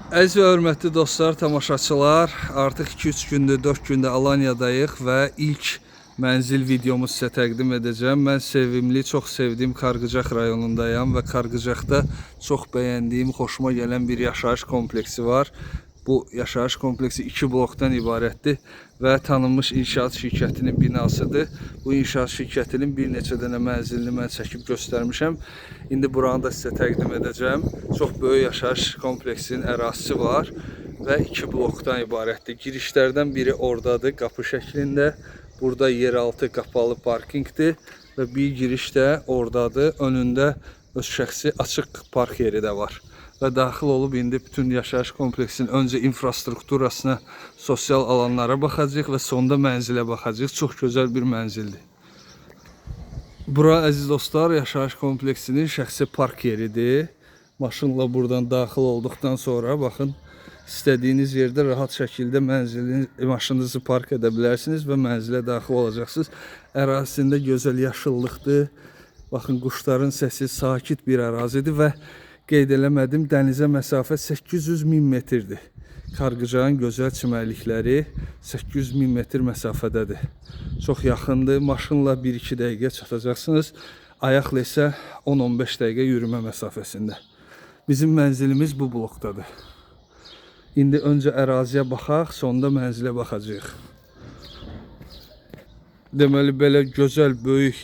Əziz və hörmətli dostlar, tamaşaçılar, artıq 2-3 gündür, 4 gündür Alanyadayıq və ilk mənzil videomu sizə təqdim edəcəm. Mən sevimli, çox sevdiyim Kargıcaq rayonundayam və Kargıcaqda çox bəyəndiyim, xoşuma gələn bir yaşayış kompleksi var. Bu yaşayış kompleksi 2 blokdan ibarətdir və tanınmış inşaat şirkətinin binasıdır. Bu inşaat şirkətinin bir neçə dənə mənzilini mən çəkib göstərmişəm. İndi buranı da sizə təqdim edəcəm. Çox böyük yaşayış kompleksinin ərazisi var və 2 blokdan ibarətdir. Girişlərdən biri oradadır, qapı şəklində. Burada yeraltı qapalı parkinqdir və bir giriş də oradadır. Önündə öz şəxsi açıq park yeri də var. Və daxil olub indi bütün yaşayış kompleksinin öncə infrastrukturasına, sosial alanlara baxacağıq və sonda mənzilə baxacağıq. Çox gözəl bir mənzildir. Bura əziz dostlar, yaşayış kompleksinin şəxsi park yeridir. Maşınla buradan daxil olduqdan sonra baxın, istədiyiniz yerdə rahat şəkildə mənzilin maşınınızı park edə bilərsiniz və mənzilə daxil olacaqsınız. Ərazisində gözəl yaşıllıqdır. Baxın, quşların səsi, sakit bir ərazidir və qeyd eləmədim, dənizə məsafə 800 min metrdir. Kargıcağın gözəl çimərlikləri 800 min metr məsafədədir. Çox yaxındır. Maşınla 1-2 dəqiqə çatacaqsınız. Ayaqla isə 10-15 dəqiqə yürümə məsafəsində. Bizim mənzilimiz bu blokdadır. İndi öncə əraziyə baxaq, sonda mənzilə baxacağıq. Deməli belə gözəl böyük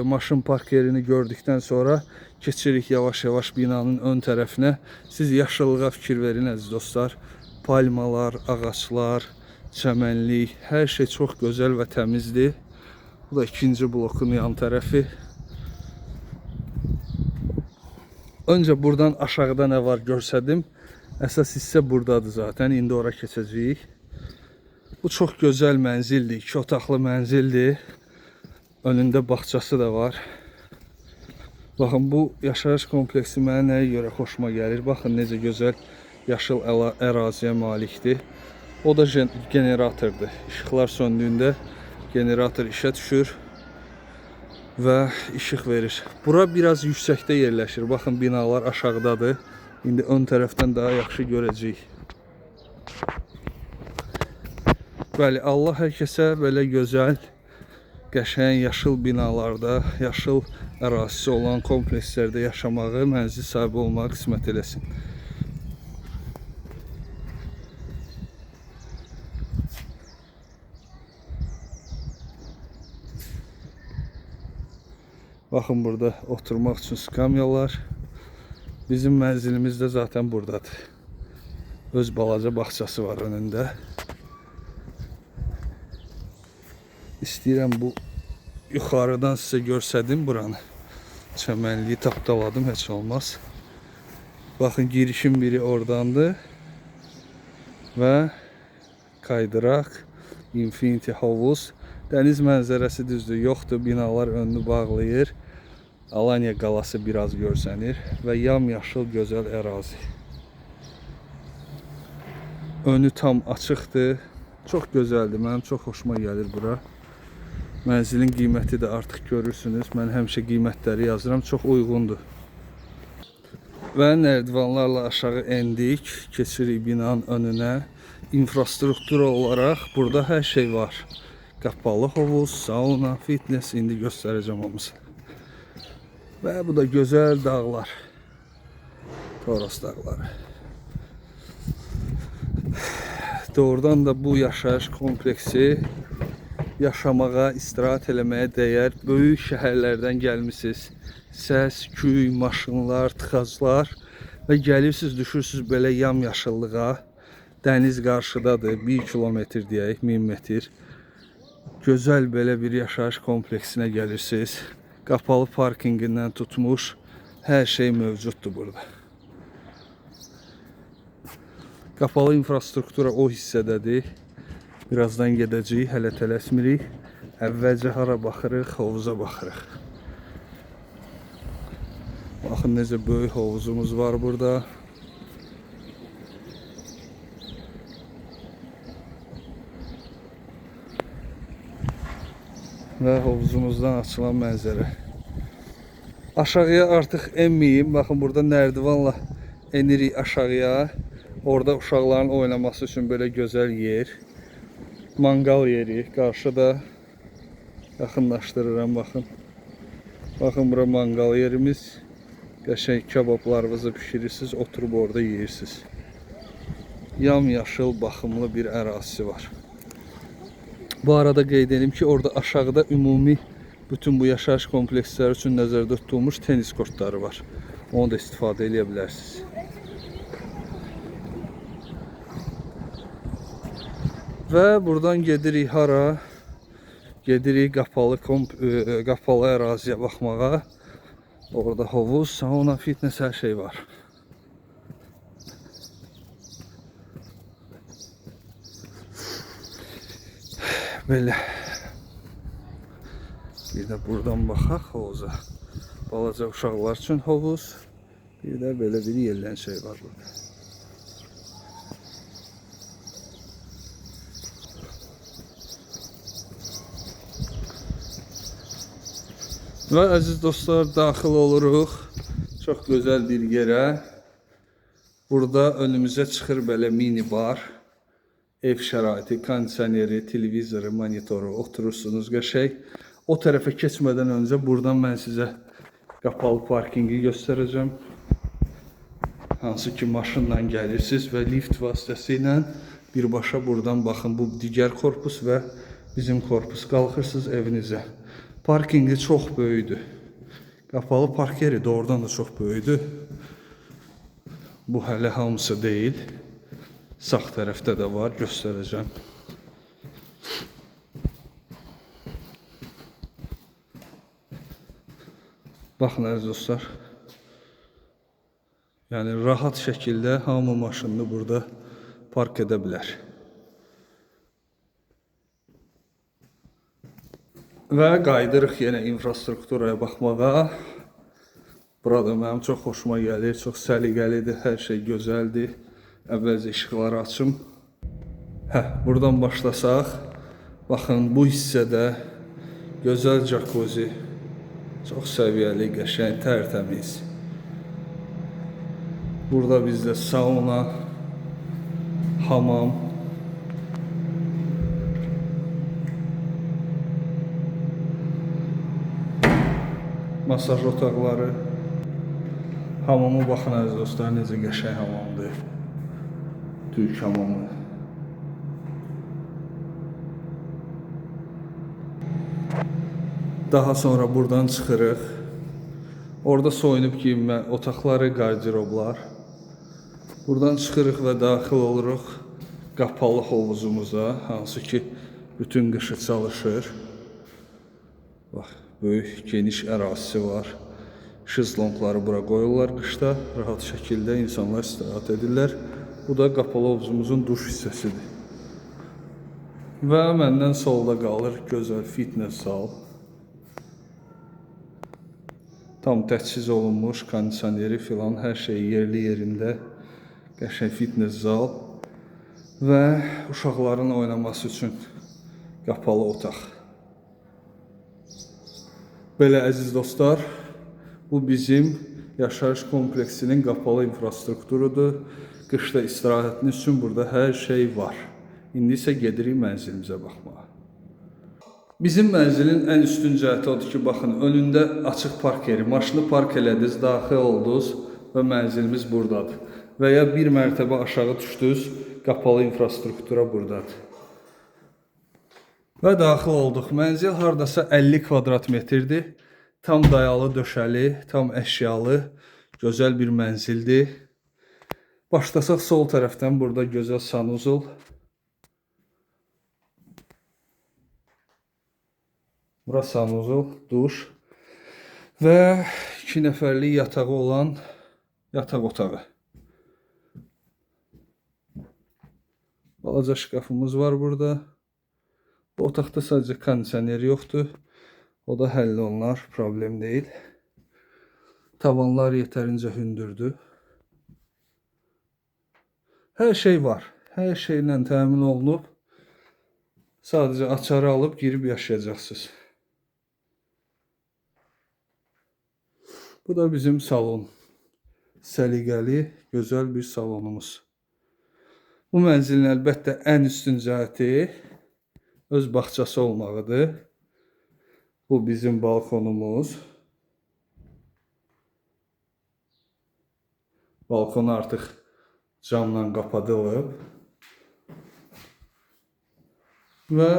maşın park yerini gördükdən sonra keçirik yavaş-yavaş binanın ön tərəfinə. Siz yaşıllığa fikir verin əziz dostlar. Palmalar, ağaclar, çəmənlik, hər şey çox gözəl və təmizdir. Bu da ikinci blokun yan tərəfi. Öncə buradan aşağıda nə var görsədim. Əsas hissə buradadır zaten. İndi ora keçəcəyik. Bu çox gözəl mənzildir. 2 otaqlı mənzildir. Önündə bağçası da var. Baxın, bu yaşayış kompleksi mənə nəyə görə xoşuma gəlir? Baxın necə gözəl yaşıl əraziyə malikdir. O da generatordur. İşıqlar söndüyündə generator işə düşür və işıq verir. Bura biraz yüksəkdə yerləşir. Baxın, binalar aşağıdadır. İndi ön tərəfdən daha yaxşı görəcəyik. Bəli, Allah hər kəsə belə gözəl, qəşəng yaşıl binalarda, yaşıl ərazisi olan komplekslərdə yaşamağı, mənzil sahibi olmağı qismət eləsin. Baxın, burada oturmaq üçün skamyalar. Bizim mənzilimiz də zaten buradadır. Öz balaca bağçası var önündə. İstəyirəm bu yuxarıdan sizə görsədim buranı. Çəmənliyi tapdaladım, heç olmaz. Baxın, girişin biri oradandır. Və kaydıraq, infinity havuz. Dəniz mənzərəsi düzdür, yoxdur. Binalar önünü bağlayır. Alanya qalası biraz görsənir və yamyaşıl gözəl ərazi. Önü tam açıqdır. Çox gözəldir. Mənim çox xoşuma gəlir bura. Mənzilin qiyməti də artıq görürsünüz. Mən həmişə qiymətləri yazıram. Çox uyğundur. Və nərdivanlarla aşağı endik. Keçirik binanın önünə. İnfrastruktura olaraq burada hər şey var. Qapalı hovuz, sauna, fitness. İndi göstərəcəm hamısını. Və bu da gözəl dağlar. Toros dağları. Doğrudan da bu yaşayış kompleksi yaşamağa, istirahət eləməyə dəyər. Böyük şəhərlərdən gəlmisiniz. Səs, küy, maşınlar, tıxaclar və gəlirsiniz, düşürsünüz belə yamyaşıllığa. Dəniz qarşıdadır, 1 kilometr deyək, 1000 metr. Gözəl belə bir yaşayış kompleksinə gəlirsiniz. Qapalı parkingindən tutmuş hər şey mövcuddur burada. Qapalı infrastruktura o hissədədir. Birazdan gedəcəyik, hələ tələsmirik. Əvvəlcə hara baxırıq? Hovuza baxırıq. Baxın necə böyük hovuzumuz var burada. Və hovuzumuzdan açılan mənzərə. Aşağıya artıq enməyim. Baxın burada nərdivanla enirik aşağıya. Orada uşaqların oynaması üçün belə gözəl yer. Manqal yeri. Qarşıda yaxınlaşdırıram, baxın. Baxın, bura manqal yerimiz. Qəşəng kebablarınızı pişirirsiniz, oturub orada yeyirsiniz. Yam-yaşıl, baxımlı bir ərazisi var. Bu arada qeyd edim ki, orada aşağıda ümumi bütün bu yaşayış kompleksləri üçün nəzərdə tutulmuş tenis kortları var. Onu da istifadə edə bilərsiniz. Və buradan gedirik hara? Gedirik qapalı qapalı əraziyə baxmağa. Orada hovuz, sauna, fitness hər şey var. Belə. Bir də buradan baxaq hovuza. Balaca uşaqlar üçün hovuz. Bir də belə bir yerlənçək var burada. Və əziz dostlar, daxil oluruq çox gözəl bir yerə. Burada önümüzə çıxır belə mini bar. Ev şəraiti, kondisioneri, televizoru, monitoru, oturursunuz qəşəng. O tərəfə keçmədən öncə buradan mən sizə qapalı parkingi göstərəcəm. Hansı ki maşınla gəlirsiniz və lift vasitəsilə birbaşa buradan baxın, bu digər korpus və bizim korpus, qalxırsınız evinizə. Parkingi çox böyükdür. Qapalı park yeri doğrudan da çox böyükdür. Bu hələ hamısı deyil. Sağ tərəfdə də var, göstərəcəm. Baxın əziz dostlar. Yəni rahat şəkildə hamı maşınını burada park edə bilər. Və qayıdırıq yenə infrastrukturaya baxmağa. Burada mənim çox xoşuma gəlir, çox səliqəlidir, hər şey gözəldir. Əvvəlcə işıqları açım. Buradan başlasaq, baxın bu hissədə gözəl jacuzzi, çox səviyyəli, qəşəng, tərtəmiz. Burada bizdə sauna, hamam. Masaj otaqları. Hamama baxın əziz dostlar, necə qəşəng hamamdır. Türk hamamı. Daha sonra buradan çıxırıq. Orada soyunub giyinmə otaqları, qarderoblar. Buradan çıxırıq və daxil oluruq qapalı hovuzumuza, hansı ki bütün qışı çalışır. Bax, böyük, geniş ərazisi var. Şezlongları bura qoyurlar qışda. Rahat şəkildə insanlar istirahət edirlər. Bu da qapalı hovuzumuzun duş hissəsidir. Və məndən solda qalır gözəl fitness zal. Tam təchiz olunmuş, kondisioneri filan, hər şey yerli yerində. Qəşəng fitness zal və uşaqların oynaması üçün qapalı otaq. Belə əziz dostlar, bu bizim yaşayış kompleksinin qapalı infrastrukturudur. Qışda istirahətiniz üçün burada hər şey var. İndi isə gedirik mənzilimizə baxmağa. Bizim mənzilin ən üstün cəhəti odur ki, baxın, önündə açıq park yeri. Maşını park elədiniz, daxil oldunuz və mənzilimiz buradadır. Və ya bir mərtəbə aşağı düşdünüz, qapalı infrastruktura buradadır. Və daxil olduq. Mənzil hardasa 50 kvadrat metrdir. Tam dayalı, döşəli, tam əşyalı, gözəl bir mənzildir. Başlasaq sol tərəfdən, burada gözəl sanuzul. Bura sanuzul, duş və 2 nəfərlik yatağı olan yataq otağı. Balaca şkafımız var burada. Bu otaqda sadəcə kondisioner yoxdur. O da həll olunar, problem deyil. Tavanlar yetərincə hündürdür. Hər şey var. Hər şeylə təmin olunub. Sadəcə açarı alıb girib yaşayacaqsınız. Bu da bizim salon. Səliqəli, gözəl bir salonumuz. Bu mənzilin əlbəttə ən üstün cəhəti öz bağçası olmağıdır. Bu bizim balkonumuz. Balkon artıq camla qapadılıb. Və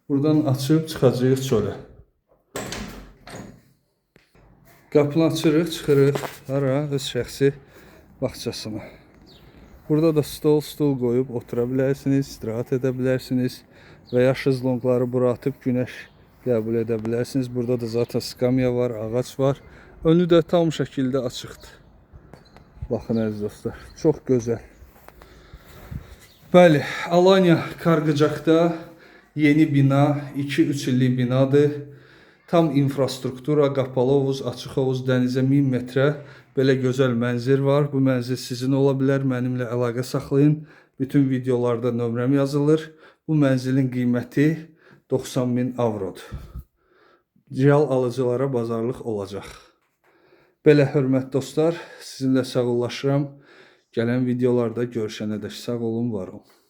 buradan açıb çıxacağıq çölə. Qapını açırıq, çıxırıq. Hara? Öz şəxsi bağçasına. Burada da stol, stul qoyub otura bilərsiniz, istirahət edə bilərsiniz və ya şezlonqları bura atıb günəş qəbul edə bilərsiniz. Burada da zaten skamya var, ağac var. Önü də tam şəkildə açıqdır. Baxın əziz dostlar, çox gözəl. Bəli, Alanya Kargıcaqda yeni bina, 2-3 illik binadır. Tam infrastruktura, qapalı hovuz, açıq hovuz, dənizə 1000 metrə belə gözəl mənzil var. Bu mənzil sizin ola bilər. Mənimlə əlaqə saxlayın. Bütün videolarda nömrəm yazılır. Bu mənzilin qiyməti 90 min avrodur. Real alıcılara bazarlıq olacaq. Belə hörmətli dostlar, sizinlə sağollaşıram. Gələn videolarda görüşənədək sağ olun, var olun.